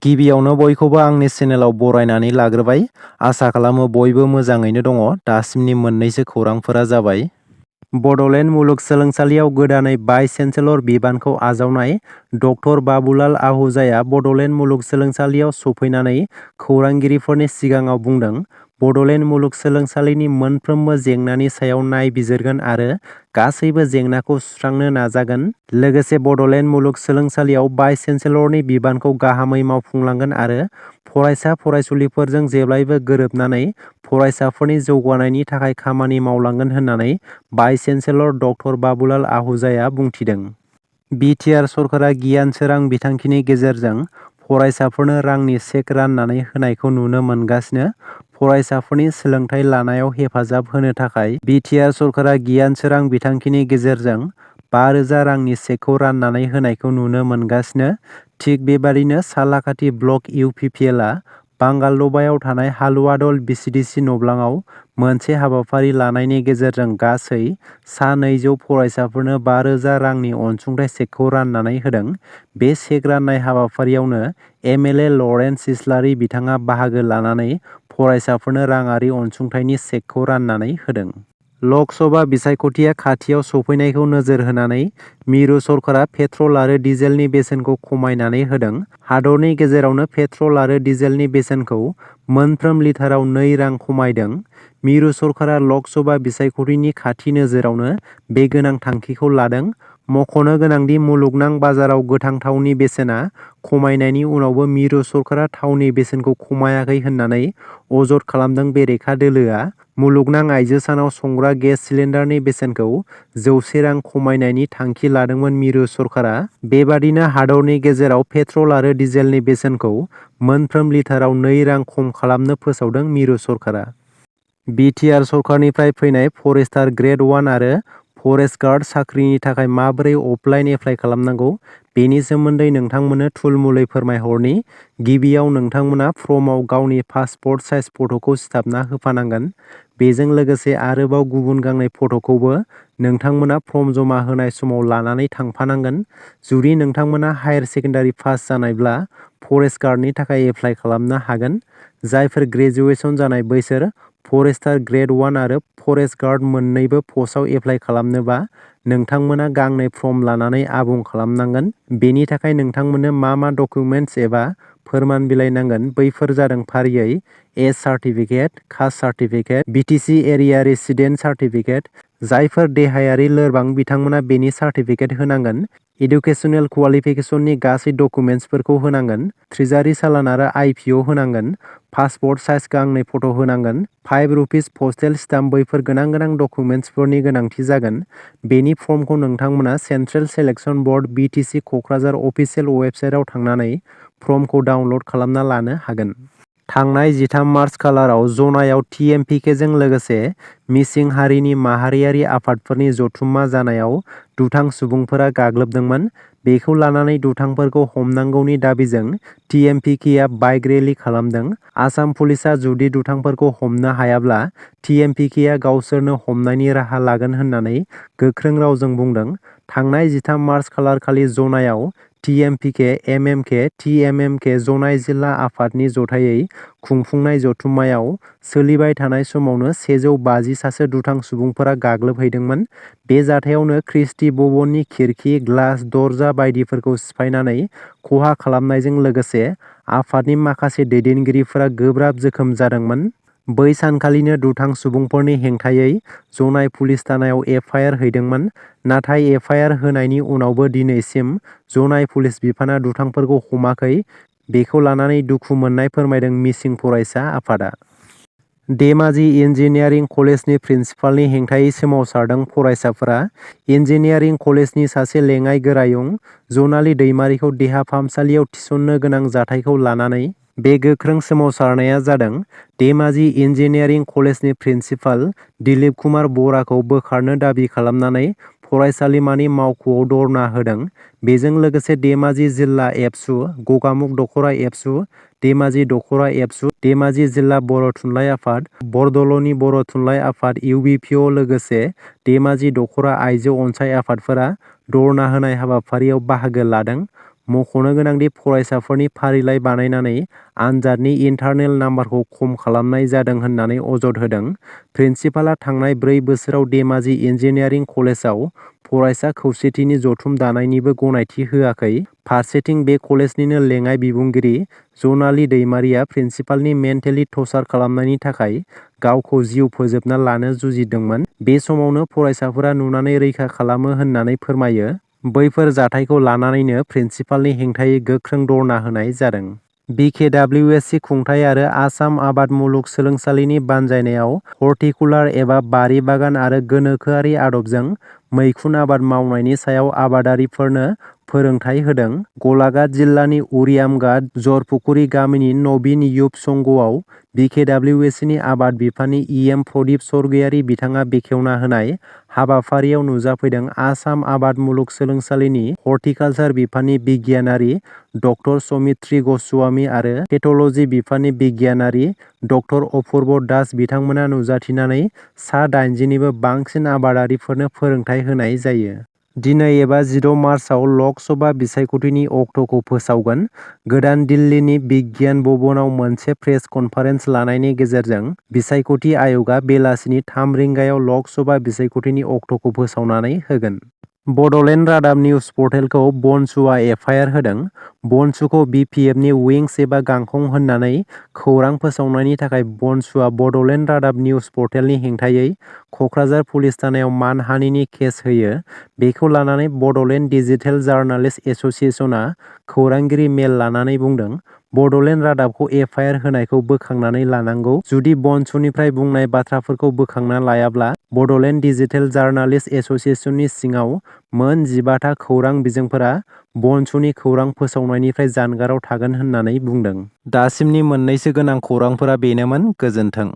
गिबियावनो बयखौबो आंनि चेनेलाव बरायनानै लाग्रोबाय। आसा खालामो बयबो मोजाङैनो दङ। दासिमनि मोननैसो खौरांफोरा जाबाय। बड'लेण्ड मुलुगसोलोंसालियाव गोदानै भाइस चेन्सेलर बिबानखौ आजावनाय डक्टर बाबुलाल आहूजाया बड'लेण्ड मुलुगसोलोंसालियाव सफैनानै खौरांगिरिफोरनि सिगाङाव बुंदों, बड'लेण्ड मुलुगसोलोंसालिनि मोनफ्रोमबो जेंनानि सायाव नायबिजिरगोन आरो गासैबो जेंनाखौ सुस्रांनो नाजागोन। लोगोसे बड'लेण्ड मुलुगसोलोंसालियाव भाइस चेन्सेलरनि बिबानखौ गाहामै मावफुंलांगोन आरो फरायसा फरायसुलिफोरजों जेब्लायबो गोरोबनानै फरायसाफोरनि जौगानायनि थाखाय खामानि मावलांगोन होननानै भाइस चेन्सेलर डक्टर बाबुलाल आहूजाया बुंथिदों। बिटिआर सरकारा गियान सोरां बिथांखिनि गेजेरजों फरायसाफोरनो रांनि चेक राननानै होनायखौ नुनो मोनगासिनो। फरायसाफोरनि सोलोंथाइ लानायाव हेफाजाब होनो थाखाय बिटिआर सरकारा गियान सोरां बिथांखिनि गेजेरजों 5,000 रांनि चेकखौ राननानै होनायखौ नुनो मोनगासिनो। थिग बेबादिनो सालाकाथि ब्लक इउपिपिएलआ बांगालदबायाव थानाय हालुवादल बिसिडिसि नब्लाङाव मोनसे हाबाफारि लानायनि गेजेरजों गासै सा 200 फरायसाफोरनो 5,000 रांनि अनसुंथाइ चेकखौ राननानै होदों। बे चेक राननाय हाबाफारियावनो एमएलए लरेन्स इस्लारि बिथाङा बाहागो लानानै फरायसाफोरनो राङारि अनसुंथाइनि चेकखौ राननानै होदों। लक सभा बिसायख'थिया खाथियाव सफैनायखौ नोजोर होनानै मिरु सरकारा पेट्रल आरो डिजेलनि बेसेनखौ खमायनानै होदों। हादरनि गेजेरावनो पेट्रल आरो डिजेलनि बेसेनखौ मोनफ्रोम लिटाराव 2 रां खमायदों। मिरु सरकारा लक सभा बिसायख'थिनि खाथि नोजोरावनो बे गोनां थांखिखौ लादों। मख'नो गोनांदि मुलुगनां बाजाराव गोथां थावनि बेसेना खमायनायनि उनावबो मिरु सरकारा थावनि बेसेनखौ खमायाखै होननानै अजद खालामदों। बेरेखा दोलोआ मुलुगनां आइजो सानाव संग्रा गेस सिलिन्डारनि बेसेनखौ 100 रां खमायनायनि थांखि लादोंमोन। मिरु सरकारा बेबादिनो हादरनि गेजेराव पेट्रल आरो डिजेलनि बेसेनखौ मोनफ्रोम लिटाराव 2 रां खम खालामनो फोसावदों। मिरु सरकारा बिटिआर सरकारनिफ्राय फैनाय फरेस्टार ग्रेड 1 आरो फरेस्ट गार्ड साख्रिनि थाखाय माबोरै अफलाइन एप्लाइ खालामनांगौ बेनि सोमोन्दै नोंथांमोननो थुलमुलै फोरमायहरनि। गिबियाव नोंथांमोना फर्मआव गावनि पासपर्ट साइज फट'खौ सिथाबना होफानांगोन। बेजों लोगोसे आरोबाव गुबुन गांनै फट'खौबो नोंथांमोना फर्म जमा होनाय समाव लानानै थांफानांगोन। जुदि नोंथांमोना हायार सेकेन्डारि पास जानायब्ला फरेस्ट गार्डनि थाखाय एप्लाइ खालामनो हागोन। जायफोर ग्रेजुवेसन जानाय बैसोर फरेस्टार ग्रेड 1 आरो फरेस्ट गार्ड मोन्नैबो पस्टआव एप्लाइ खालामनोबा नोंथांमोना गांनै फर्म लानानै आबुं खालामनांगोन। बेनि थाखाय नोंथांमोननो मा डकुमेन्टस एबा फोरमान बिलाइ नांगोन बैफोर जादों फारियै age certificate, caste certificate, BTC area resident certificate. जायफोर देहायारि लोरबां बिथांमोना बेनि सार्टिफिकेट होनांगोन। इडुकेसनेल क्वालिफिकेसननि गासै डकुमेन्टसफोरखौ होनांगोन। ट्रेजारि चालान आरो आइपिअ होनांगोन। पासपर्ट साइज गांनै फट' होनांगोन। 5 रुपिस पस्टेल स्टाम्प बैफोर गोनां डकुमेन्टसफोरनि गोनांथि जागोन। बेनि फर्मखौ नोंथांमोना central selection board BTC Kokrajhar official वेबसाइटआव थांनानै फर्मखौ डाउनलड खालामना लानो हागोन। थांनाय 13 मार्च खालाराव जनायाव टिएमपिकेजों लोगोसे मिसिं हारिनि माहारियारि आफादफोरनि जथुम्मा जानायाव दुथां सुबुंफोरा गाग्लोबदोंमोन। बेखौ लानानै दुथांफोरखौ हमनांगौनि दाबिजों टिएमपिकेआ बाइक रेलि खालामदों। आसाम पुलिसआ जुदि दुथांफोरखौ हमनो हायाब्ला टिएमपिकेआ गावसोरनो हमनायनि राहा लागोन होननानै गोख्रों रावजों बुंदों। थांनाय 13 मार्च खालारखालि जनायाव टिएमपिके, एमएमके, टिएमएमके जनाय जिल्ला आफादनि जथायै खुंफुंनाय जथुम्मायाव सोलिबाय थानाय समावनो 150 सासो दुथां सुबुंफोरा गाग्लोबहैदोंमोन। बे जाथायावनो ख्रिस्टि भबननि खिरखि, ग्लास, दरजा बायदिफोरखौ सिफायनानै खहा खालामनायजों लोगोसे आफादनि माखासे दैदेनगिरिफोरा गोब्राब जोखोम जादोंमोन। बै सानखालिनो दुथां सुबुंफोरनि हेंथायै जनाय पुलिस थानायाव एफआइआर हैदोंमोन। नाथाय एफआइआर होनायनि उनावबो दिनैसिम जनाय पुलिस बिफाना दुथांफोरखौ हमाखै। बेखौ लानानै दुखु मोननाय फोरमायदों मिसिं फरायसा आफादा। धेमाजि इन्जिनियारिं कलेजनि प्रिन्सिपालनि हेंथायै सोमावसारदों फरायसाफोरा। इन्जिनियारिं कलेजनि सासे लेङाइ गोरायुं जनालि दैमारिखौ देहा फाहामसालियाव थिसननो गोनां जाथायखौ लानानै बे गोख्रों सोमावसारनाया जादों। धेमाजि इन्जिनियारिं कलेजनि प्रिन्सिपाल दिलीप कुमार बराखौ बोखारनो दाबि खालामनानै फरायसालिमानि मावख'आव धरना होदों। बेजों लोगोसे धेमाजि जिल्ला एबसु, गगामुख दख'रा एबसु, धेमाजि दख'रा एबसु, धेमाजि जिल्ला बर' थुनलाइ आफाद, बरदलनि बर' थुनलाइ आफाद इउबिपिअ लोगोसे धेमाजि दख'रा आइजो अनसाय आफादफोरा धरना होनाय हाबाफारियाव बाहागो लादों। मख'नो गोनांदि फरायसाफोरनि फारिलाइ बानायनानै आनजादनि इन्टारनेल नाम्बारखौ खम खालामनाय जादों होननानै अजद होदों। प्रिन्सिपालआ थांनाय 4 बोसोराव धेमाजि इन्जिनियारिं कलेजाव फरायसा खौसेथिनि जथुम दानायनिबो गनायथि होआखै। फारसेथिं बे कलेजनिनो लेङाइ बिबुंगिरि जनालि दैमारिया प्रिन्सिपालनि मेन्टेलि टर्चार खालामनायनि थाखाय गावखौ जिउ फोजोबना लानो जुजिदोंमोन। बे समावनो फरायसाफोरा नुनानै रैखा खालामो होननानै फोरमायो। बैफोर जाथायखौ लानानैनो प्रिन्सिपालनि हेंथायै गोख्रों धरना होनाय जादों। बिकेडब्लिउएससि खुंथाय आरो आसाम आबाद मुलुगसोलोंसालिनि बानजायनायाव हर्टिकुलार एबा बारि बागान आरो गोनोखोआरि आदबजों मैखुन आबाद मावनायनि सायाव आबादारिफोरनो फोरोंथाय होदों। गलाघाट जिल्लानि उरियामघाट जरपुकुरि गामिनि नवीन युब संघआव बिकेडब्लिउएससिनि आबाद बिफाननि इएम प्रदीप स्वर्गियारी बिथाङा बेखेवना होनाय हाबाफारियाव नुजाफैदों आसाम आबाद मुलुगसोलोंसालिनि हर्टिकालचार बिफाननि बिगियानारि डक्टर समित्रि गस्वामी आरो पेथलजि बिफाननि बिगियानारि डक्टर अपूर्व दास बिथांमोना नुजाथिनानै सा 80 निबो बांसिन आबादारिफोरनो फोरोंथाय होनाय जायो। दिनै एबा 16 मार्चआव लक सभा बिसायख'थिनि अक्ट'खौ फोसावगोन। गोदान दिल्लीनि बिगियान भवनाव मोनसे प्रेस कनफारेन्स लानायनि गेजेरजों बिसायख'थि आय'गआ बेलासिनि 3 रिंगायाव लक सभा बिसायख'थिनि अक्ट'खौ फोसावनानै होगोन। बड'लेण्ड रादाब निउज पर्टेलखौ बनसुआ एफआइआर होदों। बनसुखौ बिपिएफनि विंस एबा गांखं होननानै खौरां फोसावनायनि थाखाय बनसुआ बड'लेण्ड रादाब निउज पर्टेलनि हेंथायै क'क्राझार पुलिस थानायाव मानहानिनि केस होयो। बेखौ लानानै बड'लेण्ड डिजिटेल जार्नालिस्ट एस'सिएशनआ खौरांगिरि मेल लानानै बुंदों, बड'लेण्ड रादाबखौ एफआइआर होनायखौ बोखांनानै लानांगौ। जुदि बनसुनिफ्राय बुंनाय बाथ्राफोरखौ बोखांना लायाब्ला बड'लेण्ड डिजिटेल जार्नालिस्ट एस'सिएशननि सिङाव मोन 15 था खौरां बिजोंफोरा बनसुनि खौरां फोसावनायनिफ्राय जानगाराव थागोन होननानै बुंदों। दासिमनि मोननैसो गोनां खौरांफोरा बेनोमोन। गोजोन्थों।